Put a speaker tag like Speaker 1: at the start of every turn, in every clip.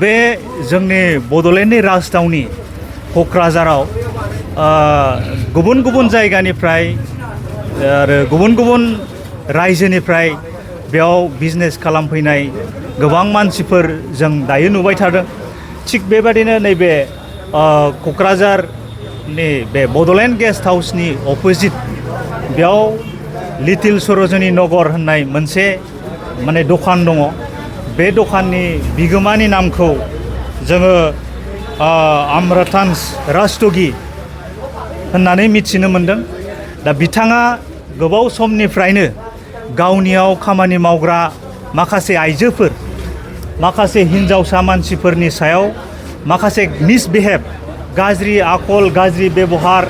Speaker 1: बे जोंनि बड'लेण्डनि राजथावनि क'क्राझाराव गुबुन गुबुन जायगानिफ्राय आरो गुबुन गुबुन रायजोनिफ्राय बेयाव बिजनेस खालामफैनाय गोबां मानसिफोर जों दायो नुबाय थादों। थिग बेबादिनो नैबे क'क्राझारनि बे बड'लेण्ड गेस्ट हाउसनि अपोजिट बेयाव लिटिल सर'जनी नगर होननाय मोनसे माने दखान दङ। बे दखाननि बिगोमानि नामखौ जोङो आम्रतांश रास्तगि होननानै मिथिनो मोनदों। दा बिथाङा गोबाव समनिफ्रायनो गावनियाव खामानि मावग्रा माखासे आइजोफोर, माखासे हिन्जावसा मानसिफोरनि सायाव माखासे मिसबिहेभ, गाज्रि आखल, गाज्रि बेबहार,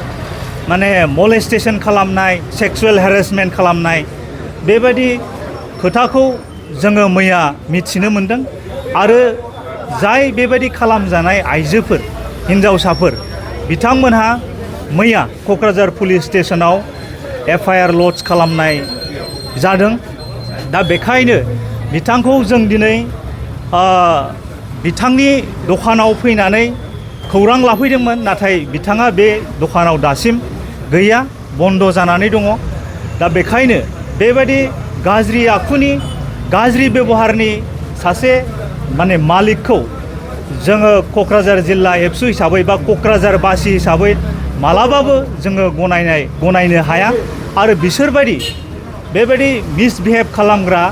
Speaker 1: माने मलेस्टेसन खालामनाय, सेक्सुवेल हेरेसमेन्ट खालामनाय, बेबायदि खोथाखौ जोङो मैया मिथिनो मोनदों। आरो जाय बेबायदि खालामजानाय आइजोफोर, हिन्जावसाफोर, बिथांमोनहा मैया क'क्राझार पुलिस स्टेशनाव FIR लड्ज खालामनाय जादों। दा बेखायनो बिथांखौ जों दिनै बिथांनि दखानाव फैनानै खौरां लाफैदोंमोन, नाथाय बिथाङा बे दखानाव दासिम गैया, बन्द जानानै दङ। दा बेखायनो बेबायदि गाज्रि आखुनि, गाज्रि बेबहारनि सासे माने मालिकखौ जोङो क'क्राझार जिल्ला एबसु हिसाबै बा क'क्राझारबासि हिसाबै मालाबाबो जोङो गनायनो हाया। आरो बिसोरबायदि बेबायदि मिसबिहेभ खालामग्रा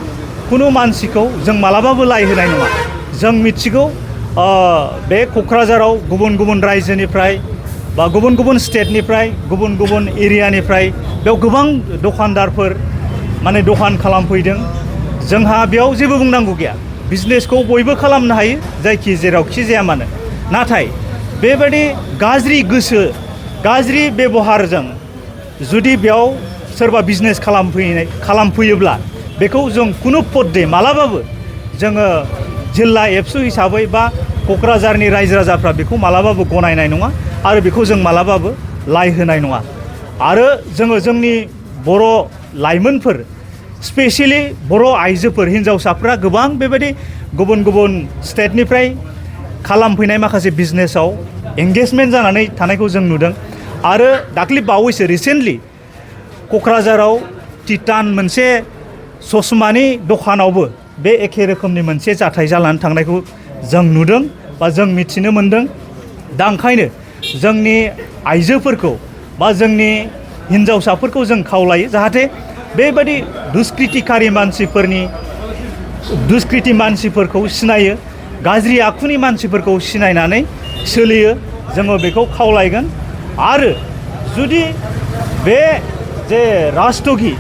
Speaker 1: खुनु मानसिखौ जों मालाबाबो लाय होनाय नङा। जों मिथिगौ बे क'क्राझाराव गुबुन गुबुन रायजोनिफ्राय बा गुबुन गुबुन स्टेटनिफ्राय, गुबुन गुबुन एरियानिफ्राय बेयाव गोबां दखानदारफोर माने दखान खालामफैदों। जोंहा बेयाव जेबो बुंनांगौ गैया, बिजनेसखौ बयबो खालामनो हायो, जायखि जेरावखि जाया मानो। नाथाय बेबायदि गाज्रि गोसो, गाज्रि बेबहारजों जुदि बेयाव सोरबा बिजनेस खालामफैयोब्ला बेखौ जों खुनु पद्धति मालाबाबो जोङो जिल्ला एबसु हिसाबै बा क'क्राझारनि रायजो राजाफ्रा बेखौ मालाबाबो गनायनाय नङा आरो बेखौ जों मालाबाबो लाय होनाय नङा। आरो जोङो जोंनि बर' लाइमोनफोर, स्पेसियेलि बर' आइजोफोर, हिन्जावसाफ्रा गोबां बेबायदि गुबुन गुबुन स्टेटनिफ्राय खालामफैनाय माखासे बिजनेसाव एंगेजमेन्ट जानानै थानायखौ जों नुदों। आरो दाख्लि बावैसो रिसेन्टलि क'क्राझाराव टिटान मोनसे ससमानि दखानावबो बे एखे रोखोमनि मोनसे जाथाय जानानै थांनायखौ जों नुदों बा जों मिथिनो मोनदों। दा ओंखायनो जोंनि आइजोफोरखौ बा जोंनि हिन्जावसाफोरखौ जों खावलायो जाहाथे बेबायदि दुष्कृतिकारि मानसिफोरखौ सिनायो, गाज्रि आखुनि मानसिफोरखौ सिनायनानै सोलियो, जोङो बेखौ खावलायगोन। आरो जुदि बे जे रास्तगि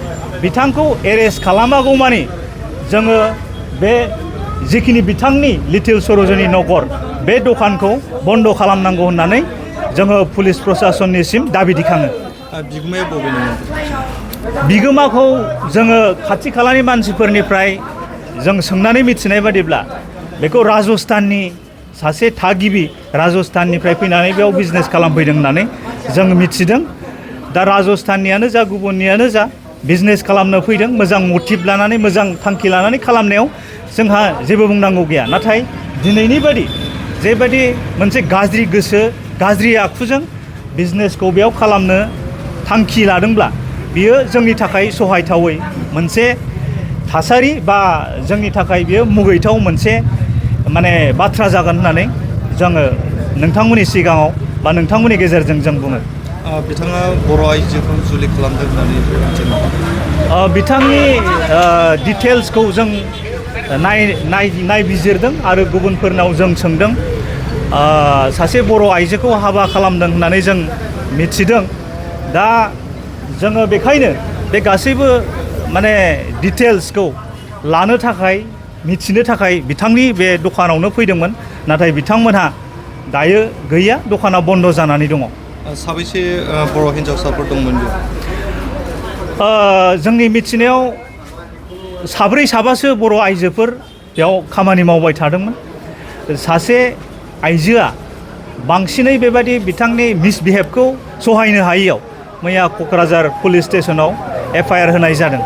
Speaker 1: बिथांखौ एरेस्ट खालामागौमानि जोङो बे जिखिनि बिथांनि लिटिल सर'जनी नगर बे दखानखौ बन्द खालामनांगौ होननानै जोङो पुलिस प्रशासननिसिम दाबि दिखाङो।
Speaker 2: बिगोमाया बबेनिमोन?
Speaker 1: बिगोमाखौ जोङो खाथि खालानि मानसिफोरनिफ्राय जों सोंनानै मिथिनाय बादिब्ला बेखौ राजस्थाननि सासे थागिबि, राजस्थाननिफ्राय फैनानै बेयाव बिजनेस खालामफैदों होननानै जों मिथिदों। दा राजस्थाननियानो जा गुबुननियानो जा बिजनेस खालामनो फैदों, मोजां मटिभ लानानै, मोजां थांखि लानानै खालामनायाव जोंहा जेबो बुंनांगौ गैया। नाथाय दिनैनि बादि जेबायदि मोनसे गाज्रि गोसो, गाज्रि आखुजों बिजनेसखौ बेयाव खालामनो थांखि लादोंब्ला बियो जोंनि थाखाय सहायथावै मोनसे थासारि बा जोंनि थाखाय बियो मुगैथाव मोनसे माने बाथ्रा जागोन होननानै जोङो नोंथांमोननि सिगाङाव बा नोंथांमोननि गेजेरजों जों बुङो।
Speaker 2: बिथाङा बर' आइजोखौ जुलि खालामदों होननानै मिथिनो
Speaker 1: बिथांनि डिटेल्सखौ जों नायबिजिरदों आरो गुबुनफोरनाव जों सोंदों। सासे बर' आइजोखौ हाबा खालामदों होननानै जों मिथिदों। दा जोङो बेखायनो बे गासैबो माने डिटेल्सखौ लानो थाखाय, मिथिनो थाखाय बिथांनि बे दखानावनो फैदोंमोन। नाथाय बिथांमोनहा दायो गैया, दखाना बन्द जानानै दङ।
Speaker 2: साबैसे बर' हिन्जावसाफोर दंमोन बेयाव?
Speaker 1: जोंनि मिथिनायाव साब्रै साबासो बर' आइजोफोर बेयाव खामानि मावबाय थादोंमोन। सासे आइजोआ बांसिनै बेबायदि बिथांनि मिसबिहेभखौ सहायनो हायैयाव मैया क'क्राझार पुलिस स्टेशनाव FIR होनाय जादों।